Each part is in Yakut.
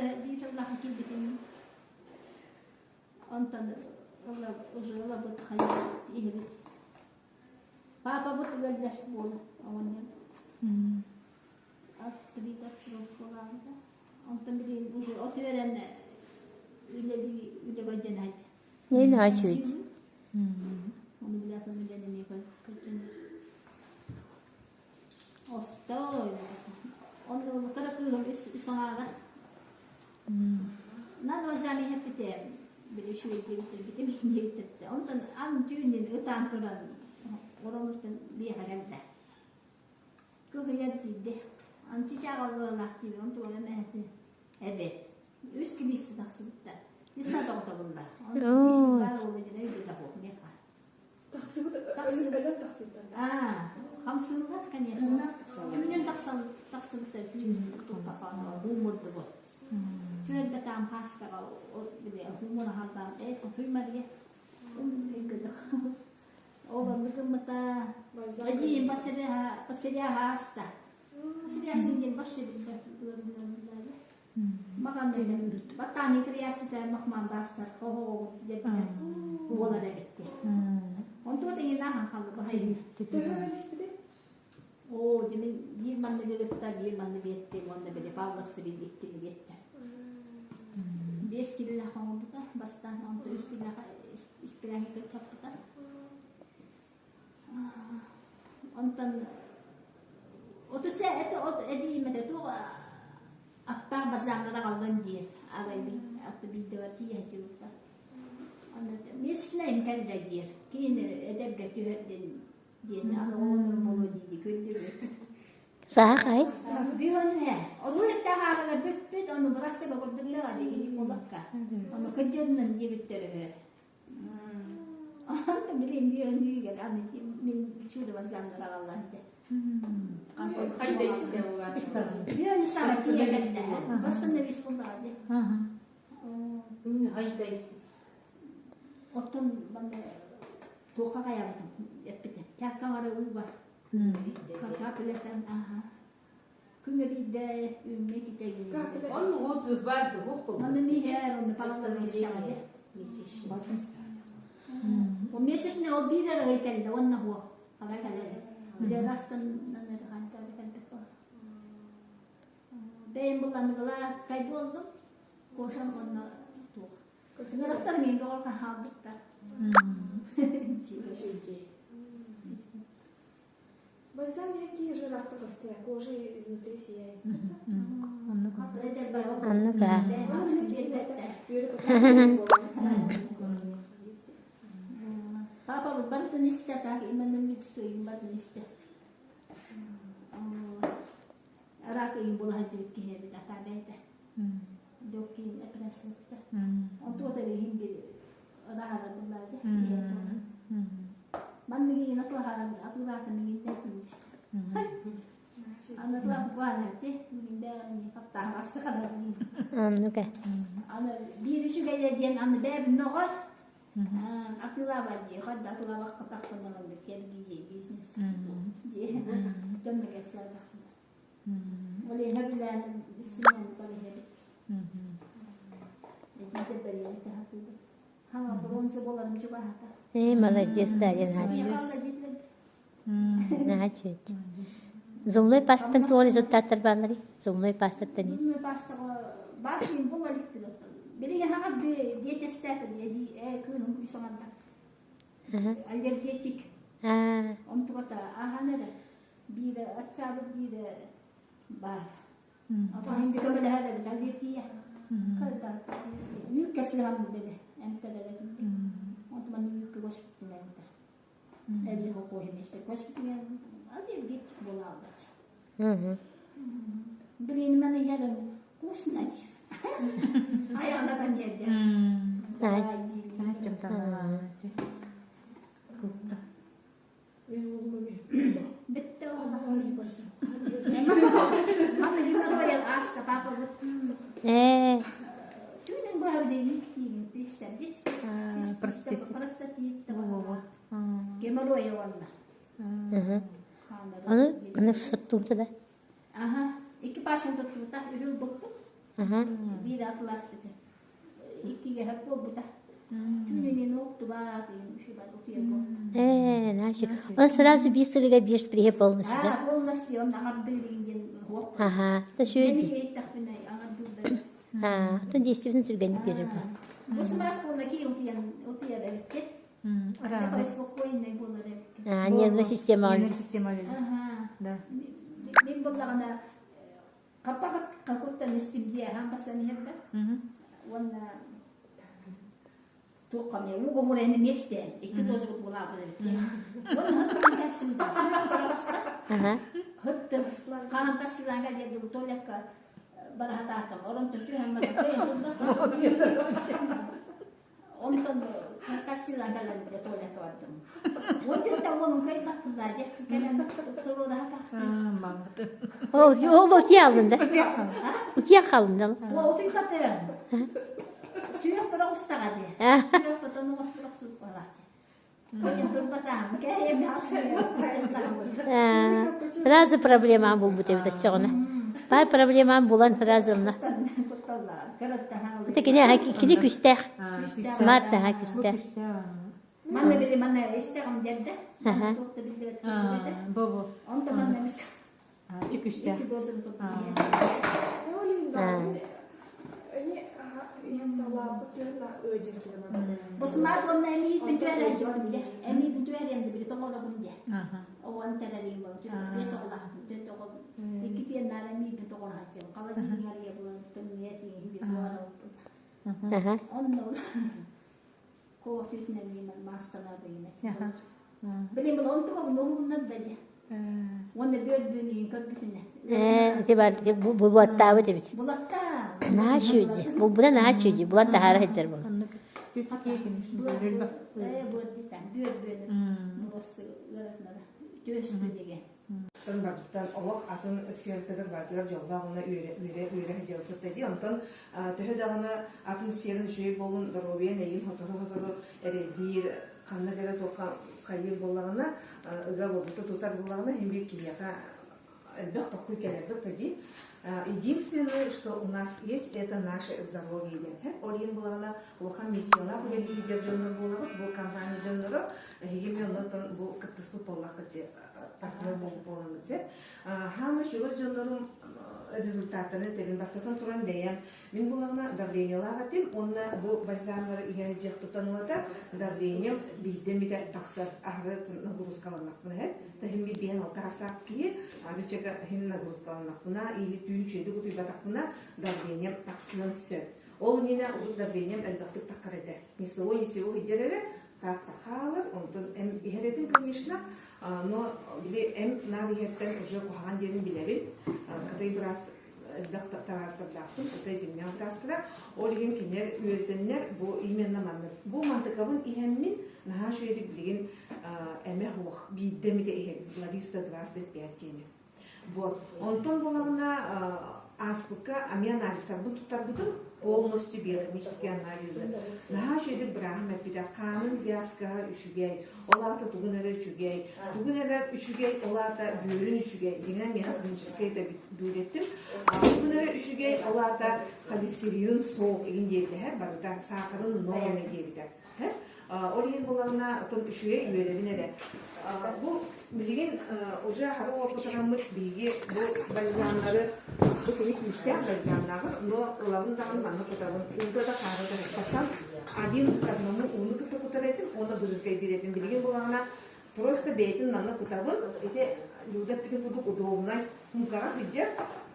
Биир тыллаах киирбитим. Онтон уже ылабыт хайа иһибит. Папабыт ыалдьар буола оҕонньор. Аттыбыта оскуолаабыта. Онтон билигин уже от үөрэн үлэлии үлэгэ дьэнэйт. Не начать. Оны билатын үлэлэмиэ көччүн. Остой. Онно кыра кыыһым үс аҥаара. Нан возами хэппите били үчүгэй диэбиттэр битим диэбиттэр. Онтон ан түүнүн ытаан туран оронуттан биэхэ кэллэ. Кыһыйар тиийдэ. Анчичааҕаллалаах тиийбит, он тугунан эһэтин эбэт. Үс килиисти тахсыбыттар. Тисса тоҕотобулла. Он бар ол эбинэ үйде да меха. Тахсыбыт, өлөн тахсыбыттар. Аа, хамсыыллар, конечно. Түүнүн тахсан тахсыбыттар, түүнүн туппафана хуумурдубут. Түөлбэ таам хааскаҕа били хуумур аһардаан э тутуймарге. Ол оннук гыммыта. Эдьиийим Василия ааста. Василия диэн вообще Маҕан баттаанын кирийээситэ махмаандаастар хоһоҕобут диэбитэ буолар эбитти. Онтуга тэҥинэ ахан халлы баһайын. Төһө өлүспүтүй? Оо, дьэ мин биир манны гытта, биир манны биэтти, уонна били Павловска биир иккини биэтти. 5 килилээх оҥорбута, бастаан онто үс килилээх искилээҥи кыччаппыта. Онтон отусе это от эдиимэтэ туох аттаах базааннара аҕаллан диир арай атты биирдэбэр тиийээччи месячная кэллэ диир киин эдэргэ түһэрдин диэн аны оҕолор боло дии күллүбүт Саахай? Бүөн үһэ. Ону сэттээх ааҕыгар бүппүт, ону бырасыга көрдүрлэҕэ дигини кулакка. Ону кыдьыннын диэбиттэр үһү. Онто билин бүөн үһүгэр аны мин чудо базамнар аҕаллан дьэ. Бүөн саҕа тиийэ кэллэ. Бастан вис буллаҕа дьэ. Оттон манна туохха хайаабытым эппитим. Чааккаҥара ууга Капелетан, ага. Күҥҥэ биирдэ үүҥҥэ иккитэ Он отзыв барды Манна миһэр, онно палланы истэҕэ О месячный ол биир эрэ ый кэллэ, уонна хуох. Ага кэлэли. Биле растан хантары кэлбит бол. Бэйэм булланыгыла кай буоллум. Кошам онно туох. Сыҥырахтар мин бөҕөр хаалбыттар. Бальзам мягкий жирафты костя, кожа изнутри сияет. Оннук аа. Папа барытын истэ, так именно мүксөйүн барын истэ. Рак ыйын була сылдьыбыт киһи эбит, ата бэйэтэ. Легкий операция Онтуота иһин бир ыраһара буллаады. Манныгы атылаһаран атылаата миҥин тиит. Аны баанарти миҥин бэҕин хаттаах астыкалар. Оннук Аны биир үчүгэйэ диэн аны бэйэбин мөҕөр. Атыылаабат дии, хойда атыылаабакка тахтанналлар кэргии бизнес дии. Дьонно кэсэллэр. Ол иһэ билэн иссинэн иһэбит. Этиитэ бэрийэ таһатыыбыт. Хаҥа бронза буоларын чугаһата. Ээ, молодец, Дарья Наһаа Зумной пастан туох результаттар баалларый? Зумной пастаттан Зумной пастаҕа баас иин була иликпин оттон. Билигин хаҥар диетестээт э кыыһым күүс оҥорда. Аллергетик. Онтубата ахан эрэр. Биирэ аччаабыт биирэ баар. Атын көмөлөһөр эбит аллергия. Кырда. Үүккэ сыһам били эмтэлэрэтин. Онтуман үүккэ көспүтүн эмтэ. Эбии хокуоһимисте көспүтүн аллергетик буолааллар. Билин мен иһэрим вкусно диир. Айаҕына диэрде. Бүттэ Манна геморрой ааста папабыт. Ээ. Түүнүн быһа билейник тиийин тиистэрди. Простатит. Геморрой уонна. Аны аны соттубута да? Аха. Икки пашын туттубута. Үһү ылбыппыт. Биир атыласпыта. Иккигэ хөп буолбута. Түүнүнэн уоктубаат, үчүгэй утуйар буолта. Ээ, наша. Он сразу биир сырыга биир шприһе полностью, да? А, полностью он аҥардыыр диэн уох. Ага, то шүөдьи. Мен иһиттэхпинэ аҥардыырдар. А, то действительно түргэнник берер бу. Бу смартфонна ки утуйан утуйар эбикки. Такой спокойный буолар эбикки. А, нервная система. Нервная система. Ага. Да. Мин буллаҕына Хаппахат какуттан истим дии аһаан тахсан иһэр да. Уонна туохха эмиэ уу гомурэни месте икки доза булаабыт эбит дии. Уонна хыттан кэссим да Ага. хытты хаан тахсылаага диэдигу туалекка барахатаатым. Орон түһэн баран кыайан турда. Онтон таксилаан кэлэн дьэ туалекка бардым. Уон уолум кыайбаппын даа дьэ кэлэн туруораһа тахтыр. Ол ол утуйа алын да. Утуйа хаалын да. О утуйбатым. Сүөх бара устаҕа дии. Сүөх потом оҕос бара суут балааччы. Сразу проблемаң булбут эбит оччоҕуна. Баар проблемаң булан сразу онно. Это кини кини күстээх. Смарт аха күстээх. Манна били манна истэҕим дьэрдэ. Туох да биллибэт курдук Бу бу. Онто манна эмис Күстээх. икки дозын Бу смарт уонна эми бүтүөр дьон дьэ. Эми бүтүөр эмди били тоҥоробун дьэ. Оҕон тэрэрим бол бес оҕолаахпын төрт оҕо икки тиэннаар эми бүтү тоҕорааччым. Хала дьиҥҥэр булан тымныйа тииһин дип Онно коотүтүнэн диимэн маастана дыйына. Билим бұл онтуга нуһуннар да дьэ. Уонна бөөр-бүүнүйүн көрбүтүнэ. Ээ, ити бар булуаттаабыт эбит. Булаттаа. Наһаа үчүгэй. Булбута наһаа үчүгэй. Булан таһаара сылдьар буолан. Ээ, буордитан бүөр-бүүнү муосты ыаратынара. Түөстү деген. Бардыттан олох атын сфератыгар бардыгар дьоллоох уонна үөрэ үөрэ үөрэ сылдьыбыт дии. Онтон төһө даҕаны атын сфераны үчүгэй буолун, доруобуйан эйин сотору-сотору эрэйдиир, ханнык эрэ туохха хайыыр буоллаҕына, ыга буолбута тутар буоллаҕына, иһин биир киһиэхэ элбэх токкуй кэлэрбит да дии. Единственное, что у нас есть, это наше здоровье диэн. Ол иһин буоллаҕына улахан миссиялаах үлэлиир дьоннор буолабыт, бу компания дьонноро эһиги эмиэ оннуттан бу кыттыспыт буоллаххыт партнер буоламмыт сеп. Хаама чугас дьоннорум результаттарын этэбин бастатан туран бэйэм мин булаҕына давлениелаах этим уонна бу бальзамнары иһэ дьиэхтутан ылата давлением биирдэ эмитэ тахсар аһары нагрузкаланнахпына иһэр таһим биир алта хастаах киһи азычака иһин нагрузкаланнахпына или түүн үчүгэйдик утуйбатахпына давлением тахсыан сөп ол иннинэ урут давлением элбэхтик таххар этэ ни с того ни с сего иһдэр эрэ таах хаалар онтон эм иһэр этим конечно но били эм наар иһэртэн уже куһаҕан диэнин билэбин кытай быраас элбэх табаарыстардаахпын кытай дьиҥнээх быраастара ол иһин кинилэр үөрэтэннэр бу именно маннык бу мантыкабын иһэммин наһаа үчүгэйдик билигин эмэ суох биирдэ эмитэ иһэбин Лариса 25 диэни Вот. Онтон буолаҕына ааспыкка ами анализтарбын туттарбытым полностью биохимические анализы. Наһаа үчүгэйдик бырааһым эппитэ хаанын вязкаһа үчүгэй, ол аата тугун эрэ үчүгэй, тугун эрэ үчүгэй, ол аата бүөрүн үчүгэй. Дьиҥинэн миэхэ химическэй да бүөрэттим. Тугун эрэ үчүгэй, ол аата холестеринын суох игин диэбитэһэр, барыта саахарын норме диэбитэ. Ол иһин буоллаҕына, оттон үчүгэй үөрэбин эрэ. Бу билигин уже хара уопутураммыт биһиги бу бальзамнары бу кини күүстээх бальзамнааҕыр, но ылабын даҕаны манна кутабын. Ууга да хаара да бастаан один к одному ууну кытта кутар этим, уонна бырызгайдыыр этим. Билигин буоллаҕына просто бэйэтин манна кутабын. Ити Люда эппитин курдук удобнай муҥкаҕа сылдьар.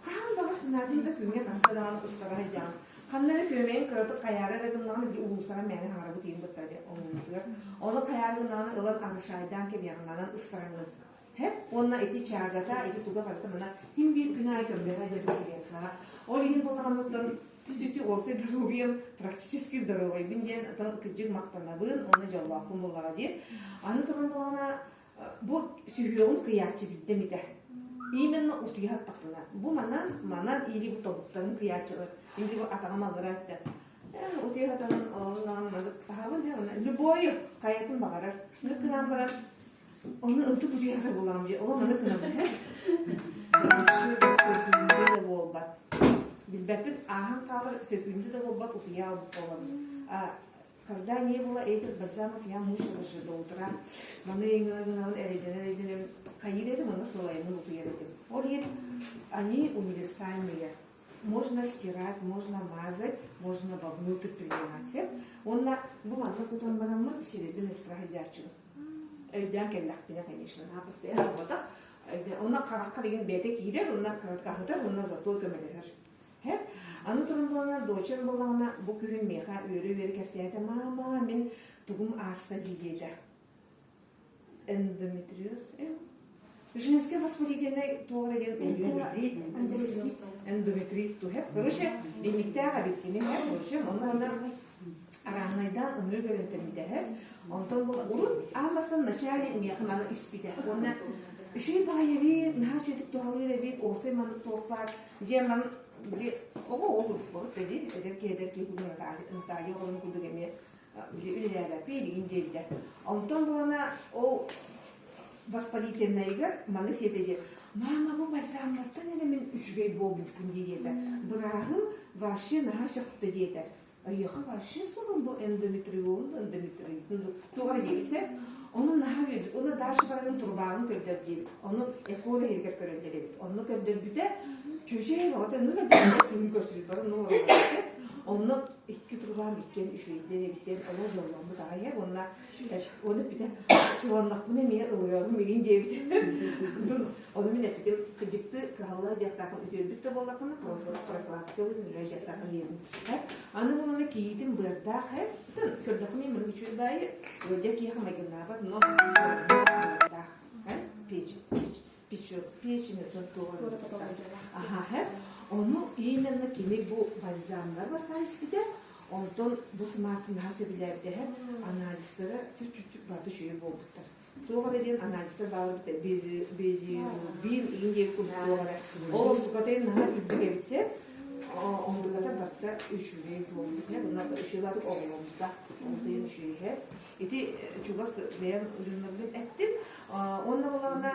Хаһан баҕас санаатын да күҥҥэ хаста даҕаны ыстара сылдьаҕын. Ханна эрэ күөмэйин кыратык хайаары эрэ гыннаҕына били улуусаҕа мээнэ хаҥарабыт иин бытта дьэ оҥоһуутугар. Ону хайаары гыннаҕына ылан арышаайдаан кэбиэҕиннанан ыстараҥҥын. Хэп уонна ити чаагата, ити туга барыта мана хин биир күн аайы көмөлөһө дьэ кириэххэ. Ол иһин буоллаҕына тү-тү-тү уопсай здоровьем практически здоровайбын диэн отон кырдьык махтанабын уонна дьоллоохпун буоллаҕа дии. Аны туран буоллаҕына бу сүһүөҕүн кыйааччы биирдэ эмитэ. Именно утуйа саттахпына. Бу манан, манан или бу тобуктарын кыйааччылар, или бу атаҕым аллара өттө. Утуйа сатанан олорон таһабын любой хайатын баҕарар. Ныккынан баран оны ынтык утуйа сатар буолаам дии. Ол маны кынабын. Дальше буолбат. Билбэт. Өйдөөбөппүн, ааһан хаалар сөкүүндэ да буолбат утуйа албыт буолабын. А когда не было этих бальзамов, я мучилась же до утра. Маны гына-гынабын эрэйдэнэ-эрэйдэнэ хайыыр этим, онно сылайымын утуйар этим. Ол иһин они универсальные. Можно втирать, можно мазать, можно вовнутрь принимать. Уонна бу манна кутан бараммын сирэйбин ыстыра сылдьааччыбын. Өйдөөн кэллэхпинэ, конечно, наһаа постоянно буолбатах. Онно харахха деген бэйэтэ киирэр, онно кыратка уонна зато көмөлөһөр. Һэ? Аны туран буоллаҕына, дочам буоллаҕына, бу күһүн миэхэ үөрэ-үөрэ кэпсээтэ, «Мама, мин тугум ааста» диэтэ. Эндометриоз, женское воспалительное туох эрэ диэн эндометрит туһэ. Короче, инниктээх эбит кини, короче, онно арааһынайдаан ынырык өрөнтөрбүтэ. Онтон була урут аан бастаан вначале миэхэ маны испитэ. Уонна үчүгэй баҕайы эбит, наһаа үчүгэйдик туһалыыр эбит, уопсай маннык туох баар. Дьиэ ман били оҕо оҕо курдук буолбут да дии, эдэр киһи эдэр киһи курдук Наталья оҕолорун курдук эмиэ били үлэлээбэппи билигин диэбитэ. Онтон булана ол воспалительнайыгар маннык сиэтэ диэ мама бу бальзамнартан эрэ мин үчүгэй буолбуппун диэтэ. Бырааһым вообще наһаа сөхтө диэтэ. Айыаха вообще суоҕун бу эндометрион, эндометритин туох эрэ диэбит сэ. Ону наһаа үөрбүт. Уонна Даша барарын турбааҕын көрдөр диэбит. Ону эколо иһигэр көрөллөр эбит. Онно көрдөрбүтэ чүөчэй оҕото онно көрдөрбүтэ күһүн көрсүбүт бары онно Онно икки турбаам иккиэн үчүгэйдэр эбит диэн олох дьолломмут аҕай уонна Оны эппитэ, чыланнахпына эмиэ ылыаҕым игин диэбит. Ону мин эппитим, кыдьыкты кыһалла диэхтаахын үтүөрбүт да буоллаххына, профилактика быһыытынан диэхтаахын диэбин. Аны булана кийиитим быардаах э, көрдөххүнэ маны үчүгэй баайы, ыалдьар киһиэхэ майгыннаабат, но быардаах, печень, печень Аха, ону именно кини бу бальзамнар бастаан испитэ, Онтон бу сымаатын наһаа сөбүлээбитэһэ анализтара бары үчүгэй буолбуттар. Туох эрэ диэн анализтар баалар билирубин иин диэн курдук туох эрэ. Ол онтукатын наһаа үрдүк эбитсэ, онтуката барыта үчүгэй буолбут. Bunlar үчүгэй баатык оҕоломмута. Онтуйан үчүгэйэ. Ити чугас бэйэм дьоннорбун эттим. Онно буоллаҕына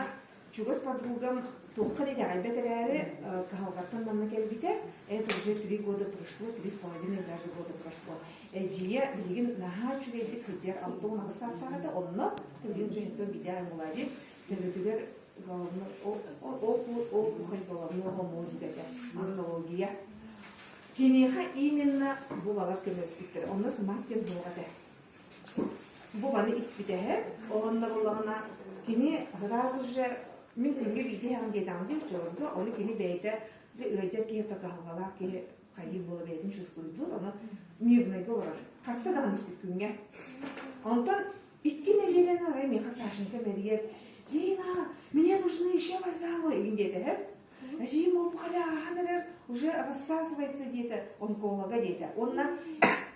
Чугас подругам туохха да итэҕэйбэт эрээри, кыһалҕаттан манна кэлбитэ. Это уже 3 года прошло, 3,5 даже года прошло. Эдьиийэ билигин наһаа үчүгэйдик сылдьар 68 саастаах этэ, онно билигин уже хэттэн биирдээх мулади төбөтүгэр головной опухоль головного мозга этэ, онкология. Киниэхэ именно бу балар көмөлөспүттэр. Онно сымаат диэн суох этэ. Бу маны испитэһэ, онно буллаҕына кини сразу же мин күҥҥэ биирдэ иһэҕин диэтэҕим дии оччолорго, ону кини бэйэтэ ыалдьар киһи кыһалҕалаах киһи хайыы буола бэйэтин чувствуйдуур, ону мирнайга олорор. Хаста даҕаны испит күҥҥэ. Онтон икки нэдиэлэнэн арай миэхэ Сашенька мэрийэр, Лена, мне нужны еще бальзамы игин диэтэһэр. Эжиим опухоля ааһан эрэр, уже рассасывается диэтэ, онколога диэтэ. Уонна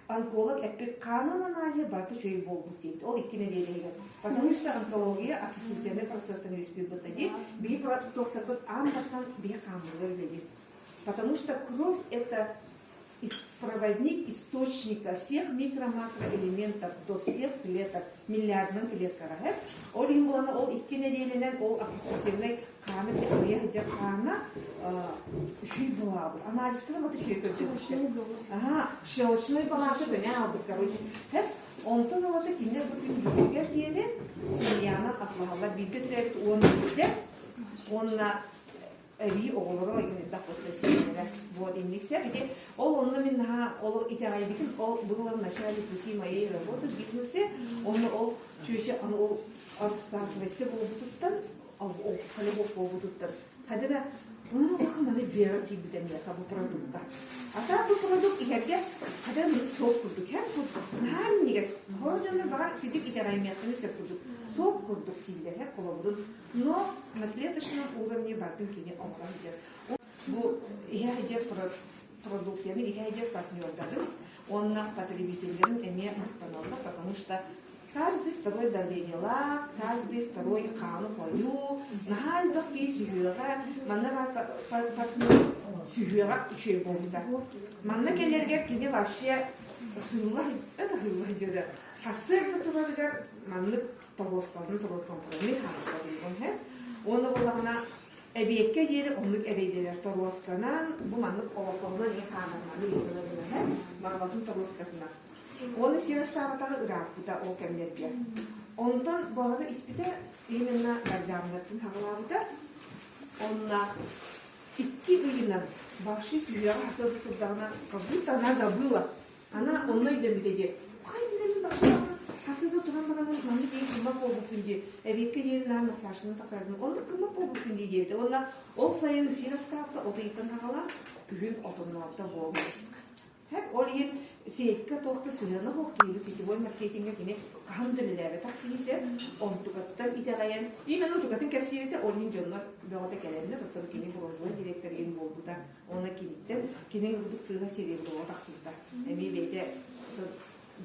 онколог эппит хаанын аналиһа барыта үчүгэй буолбут диэбит. Ол икки нэдиэлэ иһигэр. Потому что онкология окислительный процесстан үөскүүр бытта дии. Биһи туохтарбыт аан бастаан биһи хааммытыгар үлэлиир. Потому что кровь это проводник источника всех микро-макроэлементов до всех клеток, миллиардынан клеткаҕа Ол иһин буолана ол икки нэдиэлэнэн ол окислительнай хааны аҕыйах сылдьар хаана үчүгэй буолаабыт. Анализтара бата үчүгэй көрдөрбүттэр. Аха, щелочной баланса көнө аалбыт, короче. Онтон ылата кинилэр бу күн бүгүнүгэр диэри семьянан атлаһаллар. Бииргэ төрөөбүт 11 уонна эбии оҕолоро элбэх буолта сиэннэрэ вот инник сөп ити ол онно мин наһаа ол итэҕэйбитим ол было в начале пути моей работы в бизнесе онно ол чүөчэ аны ол ассоциация буолбутуттан ол холебок буолбутуттан хадара онон улахан маны вера киирбитэ миэхэ бу продукка а так бу продукт иһэргэ хадара мин сок курдук һэр наһаа минньигэс хор дьоннор баҕар ититик итэҕэйимиэхтэрин сөп курдук сок курдук дииллэр һэр холобурун Но на клеточном уровне бардын кини оҥорон сылдьар. Бу иһэ сылдьар продукцияны иһэ сылдьар партнердарын уонна потребителлэрин эмиэ махтаналлар, потому что каждый второй давлениелаах, каждый второй хааны хойуу, наһаа элбэх киһи сүһүөҕэ, манна баар партнер сүһүөҕэ үчүгэй буолбута. Манна кэлэригэр кини вообще сыылла это сыылла сылдьара. Сарсыарда турарыгар маннык тоҕуоскаларын тоҕуоскаларын хаалларыыбын һэ. Уонна буоллаҕына. Эбиэккэ диэри оннук эрэйдэнэр торуосканан, бу маннык олоппоһунан ийэ хаамарманы ыытына марбатын торуоскатынан. Уонна сир астаабатаҕа ырааппыта ол кэмнэргэ. Онтон балары испитэ именно бальзамнартан хаҕалаабыта. Онно икки ыйынан баши сүһүөҕэ хасыабыт турдаҕына, как будто она забыла. Она онно өйдөммүтэ дии. Хайдах баши хасыга туран баран маннык иһин кыммат буолбуппун дии. Эбиэккэ диэри наан массажынан тахсардым. Онно кыммат буолбуппун дии диэбитэ. Уонна ол сайын сир астаабыта от ыйыттан хаҕалаан күһүн отоннообута буолбут. Һэп ол иһин сетка туох да сыһыана суох киһи сетевой маркетиҥҥа кини хаһан да үлэлээбэтэх киһи онтукаттан итэҕэйэн именно онтукатын кэпсиирэтэ ол иһин дьоннор бөҕөтө кэлэннэр оттон кини бронзовай директор иһин буолбута уонна киниттэн кини ылбыт кыыһа сереброҕа тахсыбыта эмиэ бэйэтэ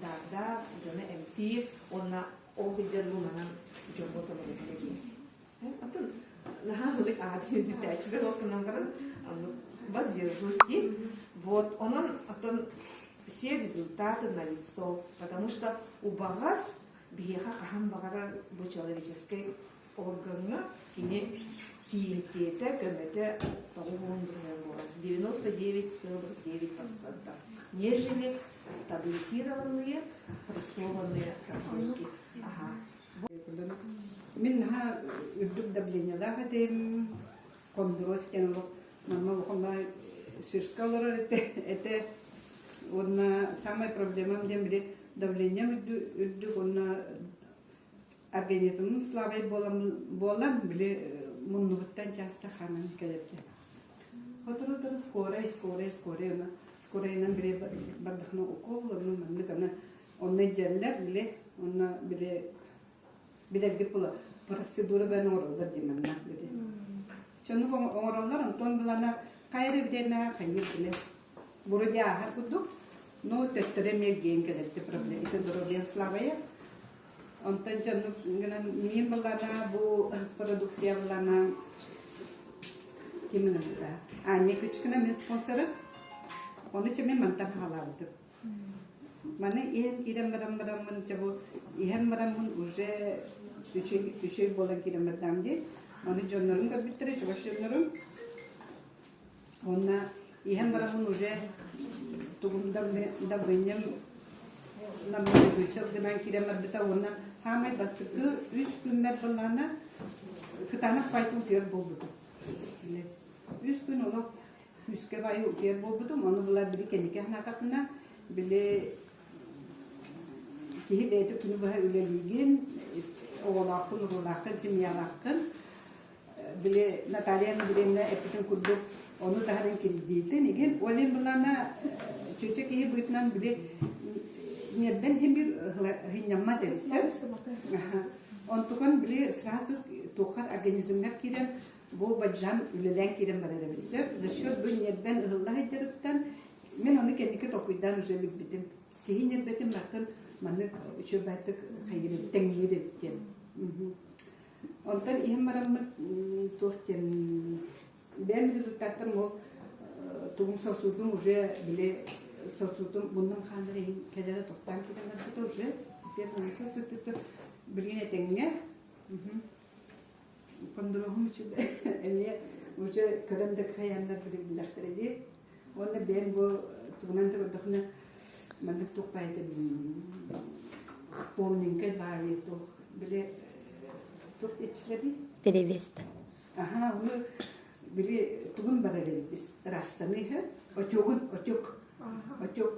даардаах дьону эмтиир уонна ол сылдьан бу манан дьоҥҥо көмөлөһөр диэн Атын наһаа ылык аат бүтээччилэр ол гынан баран воздержусь Вот, онон оттон все результаты налицо, потому что убаҕас биһиэхэ хаһан баҕарар бу человеческий органҥа кини тиийимтиэтэ, көмөтө тоҕуһуон быһыан буолар. 99,9%, нежели таблетированные, прессованные таблетки. Ага. Мин наһаа үрдүк давлениелаах этим, хондуруос диэн олох манна улахан шишка олорор этэ, этэ. Уонна самай проблемам диэн били давлением үрдүк уонна организмым слабай буолан буолан били муннубуттан часто ханан кэлэрдэ. Сотору-сотору скорай, скорай, скорай, аны скорайынан били бардахына укол, аны маннык аны Онно илдьэллэр, били, онно били билэргит була процедура бэн оҥороллор дии манна били. Чоннук оҥороллор, онтон булана хайа эрэ бириэмэҕэ хайыыр били. Вроде ааһар курдук, но төттөрү эмиэ эргийэн кэлэрти проблема. Это здоровье слабое. Онтон дьоннук гынан мин булана бу продукция булана ким ылымта? Аня Кычкина мен спонсорым. Ону чэ мен мантан хаалаабытым. Маны иһэн киирэн баран бараммын дьэ бу иһэн бараммын уже үчүгэй үчүгэй буолан киирэн бардаам дии. Аны дьоннорум көрбүттэрэ, чугас дьоннорум. Уонна иһэн бараммын уже тугум давлением намыһыйсык гынан киирэн барбыта уонна хаамай бастакы үс күммэр былаана кытаанах пай утуйар буолбутум. Үс күн олох күүскэ баайы утуйар буолбутум, ону була били кэнники санаатахпына, били киһи бэйэтэ күнү быһа үлэлиигин, оҕолооххун, уруулааххын, семьялааххын, били Наталья Андреевна эппитин курдук, ону таһынан кирдиитин игин, ол иһин былаана чүөчэ киһи быһыытынан били ньиэрбэн иһин биир хынньаммат эбит сөп. Онтукан били сразу туоххар организмҥар киирэн Бу бальзам үлэлээн киирэн барар эбит сөп. За счет бу ньиэрбэн ыһылла сылдьарыттан мин ону кэнники толкуйдаан уже билбитим. Киһи ньиэрбэтин барытын маннык үчүгэйдик хайыыр тэҥниир эбит диэн. Онтон иһин бараммыт туох диэн бэйэм результаттарым ол тугум сосудум уже били сосудум муннум хааннар иһин кэлэрэ тохтоон киирэн барбыта уже постепенно билигин этэҥҥэ Кондуруһум үчүгэй эмиэ уже көрөн да кыайаннар билэллэхтэрэ дии. Уонна бэйэм бу тугунан да көрдөхүнэ маннык туох баайыта полненькай баайы туох били туох диэччилэрий? Перевеста. Аха, ону били тугун барар эбит ырастаныы үһү. Отёгун, отек. Отек.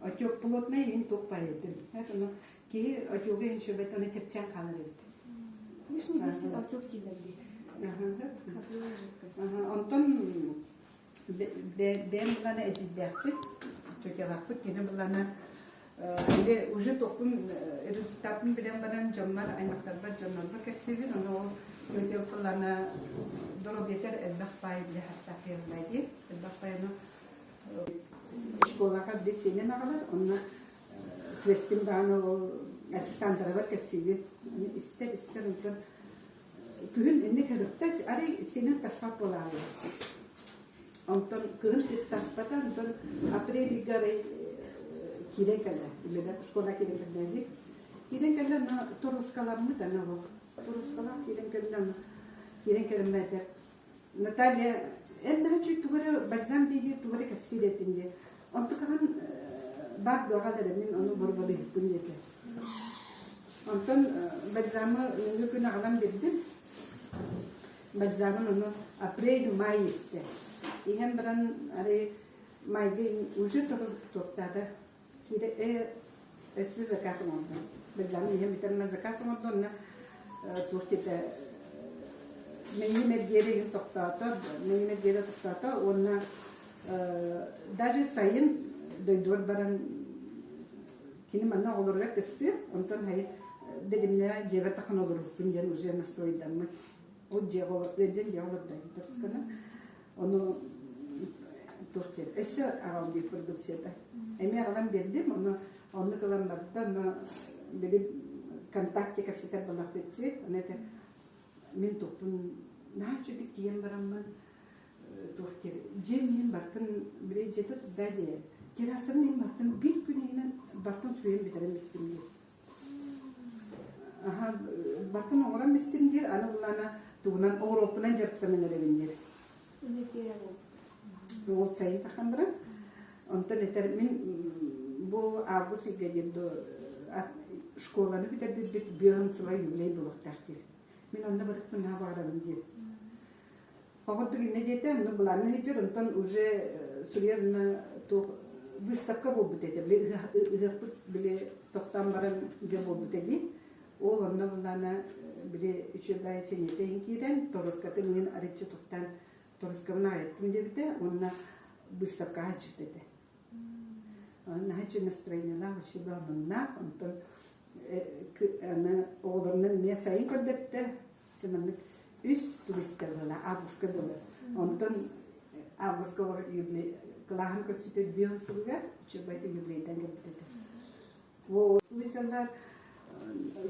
Отек плотный иһин туох баайытын. Ону киһи отёга иһин шөбөт ону чэпчээн хаалар эбит. Лишний вес отек дииллэр Онтон бэйэм былаана эдьиийдээхпит, тетялаахпыт кини былаана или уже тохпун результатын билэн баран дьоммор, аймахтарбар, дьоннорбор кэпсиибин, ону ол тетям былаана доруобуйатар элбэх баай билэ хастаах дии, элбэх баайыны школаҕа били сиэнин аҕалар, онно Квестин даҕаны ол Александровар кэпсиибин. Истэр, истэр, онтон күһүн инник һырытта, арай сиэнин таспат буолаалы. Онтон кыһын таспата, онтон апрель ыйга арай киирэн кэллэ. Үлэлэр школа киирэн кэллэ. Киирэн кэллэ, но торуускаламмыт аны олох. Торуускалаах киирэн кэллэ, киирэн кэлэммэтэ. Наталья, эн наһаа үчүгэй тугу эрэ бальзам дии-дии тугу эрэ кэпсиир этиҥ дии. Онтукаҕын бар дуоҕа эрэ мин ону борбодуйбун диэтэ. Онтон бальзамы нөҥүө күн аҕалан биэрдим. Бальзамын ону апрель, май истэ. Иһэн баран арай майга уже туохтаата киирэ өссө заказ оҥордум. Бальзамын иһэн бүтэн заказ оҥордум онно туох диэтэ мэйии мэргиэрэ иһин тохтоото, мэйии мэргиэрэ тохтоото уонна даже сайын дойдубар баран кини манна оҕолоругар кыстыыр, онтон хайы дэгимнэ дьиэбэр тахан олорбуппун диэн уже настройдаммыт. Ол дьиэҕэ ыалдьан дьиэҕэ олордообуттар Ону туох диэн өссө аҕал диир продукцията. Эмиэ аҕалан биэрдим, ону оннук ылан барда, ону били ВКонтакте кэпсэтэр балахпытчы, ону это мин туппун наһаа үчүгдүк тиийэн бараммын туох диир дьиэм иһин бартын били дьиэтэ турда диэ террасабын иһин бартын биир күн иһинэн бартын сууйан бүтэрэн истим диир аха бартын оҥорон истим диир аны буллаана тугунан оҕуруоппунан дьарыктанан эрэбин диир уол сайын тахан баран онтон этэр мин бу август ыйга диир школаны бүтэрбиппит бүөн сыла юбилей буолуохтаах диир мин онно барыппын наһаа баҕарабын диир Оҕотук иннэ диэтэ, онно былаанна сылдьар, онтон уже суруйар туох выставка буолбут этэ, били ыһыахпыт били тохтоон баран дьэ буолбут дии. Ол онно былаана били үчүгэй сэниэтэ иһин киирэн, торускатын иһин арыччы туттан торускабын аайыттым диэбитэ, уонна выставкаҕа сылдьыбыт этэ. Наһаа настроениелаах, үчүгэй омуннаах, онтон аны оҕолорунан эмиэ сайын көрдөттө, Чэ маннык үс туристар буола августка дылы. Онтон августка юбилей кылааһын көрсүтэ бүөн сылыгар Чырбайта юбилейтан кэлбит этэ. Улучаллар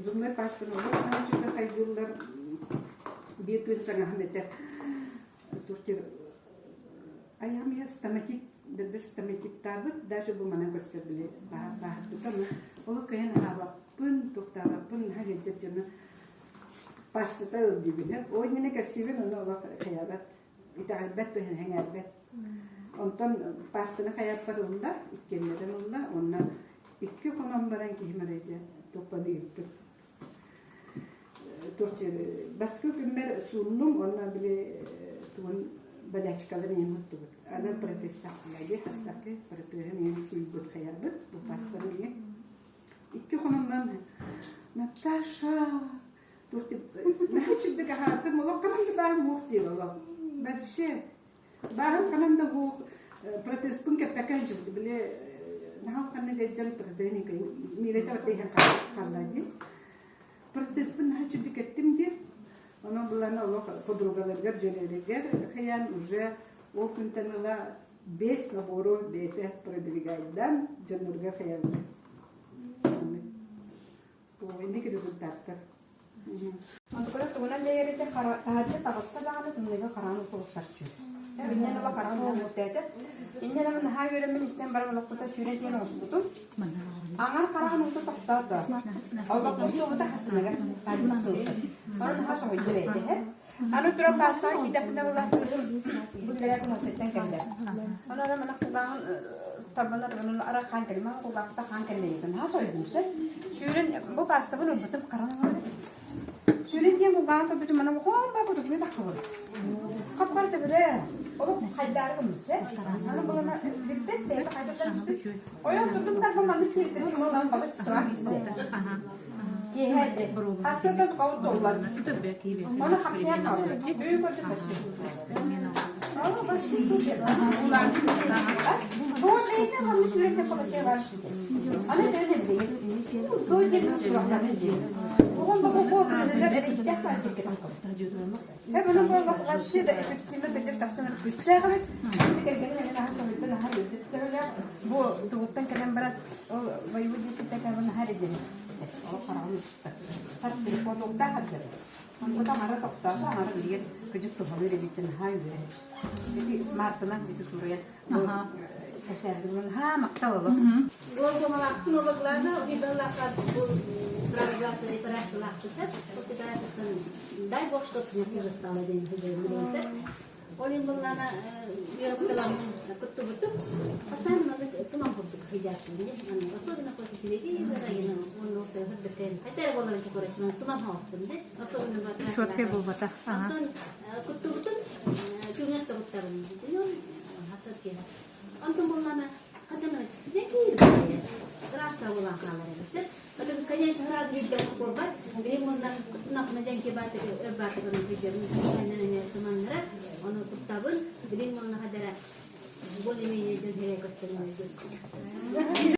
зубной пастаны олох чүтэ хайдыыллар биир күн саҥаһым этэ туох айам я стоматит дырбы стоматиттаабыт даже бу манан көстөр били бааһырбыта ол кыһын аһаабаппын туохтаабаппын наһаа илдьэр дьону Пастата ылдьыбына. Ол иннинэ кэпсиибин, ону олох хайаабат, итэҕэйбэт туһун сэҥээрбэт. Онтон пастаны хайааппар ылла, иккиэннэрин ылла уонна икки хонон баран киһим эрэ дьэ туппаны ыыппыт. Туох баскы күммэр сууннум уонна били тугун болячкаларын иһин оттубут. Аны протестахпыла хастакы протеһын иһин сууйбут хайарбыт бу пастаны иһин. Икки хононнон Наташа туох наһаа үчүгдүк аһаатым олох ханан да бааһым уох диир олох вообще бааһым ханан да уох протезпын кэппэккэ сылдьыбыт били наһаа ханна дьан протеин миирэтэ барда иһэн хаалла дии протезпын наһаа үчүгдүк кэттим диир онон булан олох подругаларыгар дьүөрэлэригэр хайаан уже ол күнтэн ыла Без набору бэйэтэ продвигайдан дьоннорго хайаллар. Инник результаттар. Онтукара тугунан лэйэрите таһырдьа таҕыста даҕаны тымныыга хараан укулуксар сүүр. Иннэн ыла хараан уолуктаата. Иннэн ама наһаа үөрэммин истэн баран олохпута сүүрэ диэн оҥостубутум. Аҥар хараан уута тохтоото. Олохпут суобута хасыныгар таадьыма сылтын. Онон наһаа соһуйда бэйэтэ. Аны туран паастаҕа киирдэхпинэ буоллахтарым бу билэрэ муосаттан кэллэ. Ону аны мана кулгааҕын тарбанар онон ара хаан кэлим кулгаахта хаан кэллэйбин наһаа сойдум сөп. Сүүрэн бу паастабын ылбытым харан Сүүрэн диэн кулгааҕын көрбүтүм мана улахан ба кутукуну таххыбын. Хапкар төбөрө олох хайдаары гыммытсе. Аны булана билбэт бэйэтэ хайдах Ойон турдум тарбам маннык сүүрдүм мылан балык сыра истэ. Киэһэ Хассыта тукабыт туоллар. Оны хапсыйан хаалар. Өйү көрдүк вообще. Aa, вообще супер. Бу бэйэтэ ханна сүүрэн капача бар. Аны төһө билигин. Той дерис сулахтан. Оҕон бу бу кыргыздар эрэйдээх баасыкка Hep onun bu вообще да эффективно кырдьык чахчы күстээх эбит. Кэргэним эмин аһа соһуйда наһаа үөрдүттэр Бу тугуттан кэлэн баран ол боевой действиетэ кэлэн наһаа эрэйдэнэр. Ол хараҕын сар телефонуктаах сылдьар. Онтон аҥара тохтоото, аҥара билигин кыдьык туһалыыр эбит дьон наһаа үөрэр. Ити смартынан ити суруйан кэпсээбитим наһаа махтал олох. Буолбумалаахпын обоглаана убийбаллаахха бу правогласный операциялаахпыта. Дай бог, что не хуже стало день. Ол иһин буоллаҕына үөрэ куттубутум. Постоянно маннык туман курдук сылдьааччыбын дии. Особенно после телевизора, уонна хотя эрэ буоллар короче, туман хаҕыспын дии. Особенно Четкай буолбата. Онтон куттубутум күҥҥэ куттабын. Хасат киһи. Онтон буоллаҕына хатан ыраастаа буолан хаалар эбит. Конечно, сразу видео буолбат. Билим уонна куттунахпына дьэҥки баатыгы өр баатыгын видеобун туманнара, ону куттабын. Билим уонна хадара более-менее дьон хэрэ көстөрүн.